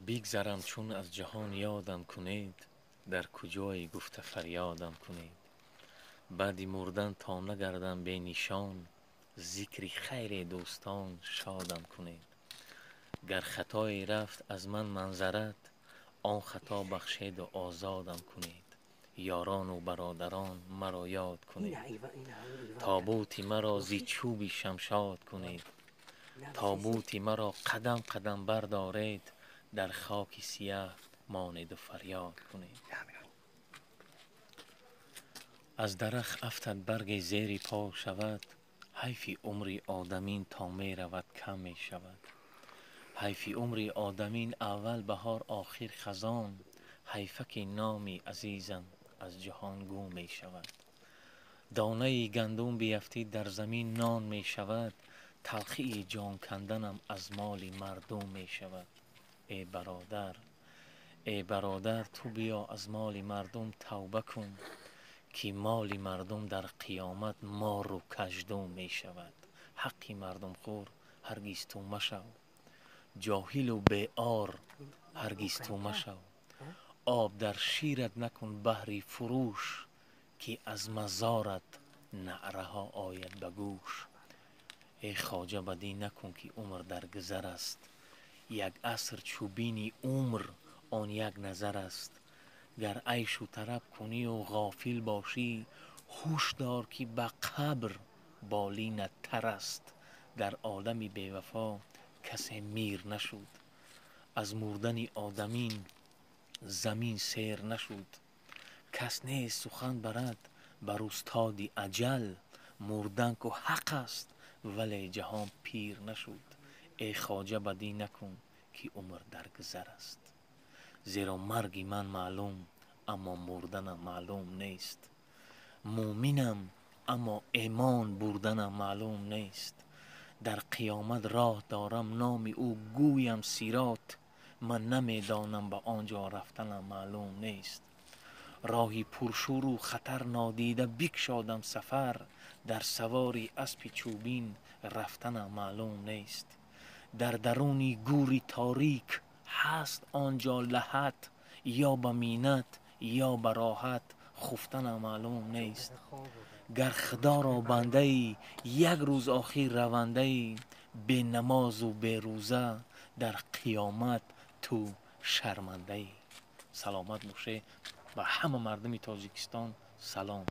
Бигзарам чун аз ҷаҳон ёдам кунед, дар куҷое гуфта фарёдам кунед. Баъди мурдан то нагардам бенишон, зикри хайре, дӯстон, шодам кунед. Гар хатое рафт аз ман манзарат, он хато бахшеду озодам кунед. Ёрону бародарон, маро ёд кунед. Тобути маро зи чӯби шамшод кунед. Тобути маро қадам қадам бардоред, дар хоки сияҳ монеду фарёд кунед. Аз дарахт афтад барге, зери по шавад, ҳайфи умри одамин то меравад, кам мешавад. Ҳайфи умри одамин, аввал баҳор, охир хазон, ҳайфа ки номи азизам аз ҷаҳон гум мешавад. Донаи гандум биафтид дар замин, нон мешавад, талхии ҷон канданам аз моли мардум мешавад. Э бародар, э бародар, ту биё аз моли мардум тавба кун, ки моли мардум дар қиёмат мору каждум мешавад. Ҳаққи мардумхӯр ҳаргиз ту машав, ҷоҳилу беор ҳаргиз ту машав. Об дар шират накун баҳри фурӯш, ки аз мазорат наъраҳо ояд ба гӯш. Э хоҷа, бадӣ накун, ки умр дар гузар аст. Як аср чӯбини умр он як назар аст. Гар айшу тараб кунию ғофил бошӣ, ҳуш дор, ки ба қабр болинат тар аст. Дар олами бевафо касе мир нашуд, аз мурдани одамин замин сер нашуд. Кас нест сухан барад бар устоди аҷал, мурдан ку ҳақ аст, вале ҷаҳон пир нашуд. Э хоҷа, бадӣ накун, ки умр дар гузар аст. Зеро марги ман маълум, аммо мурданам маълум нест. Мӯминам, аммо эмон бурданам маълум нест. Дар қиёмат роҳ дорам, номи ӯ гӯям сирот, ман намедонам, ба он ҷо рафтанам маълум нест. Роҳи пуршӯру хатар нодида бикшодам сафар, дар савори аспи чӯбин рафтанам маълум нест. Дар даруни гӯри торик ҳаст он ҷо лаҳат, ё ба миннат, ё ба роҳат хуфтанам маълум нест. Гар худоро бандаӣ, як рӯз охир равандаӣ, бенамозу берӯза дар қиёмат ту шармандаӣ. Саломат боше, ба ҳама мардуми Тоҷикистон салом.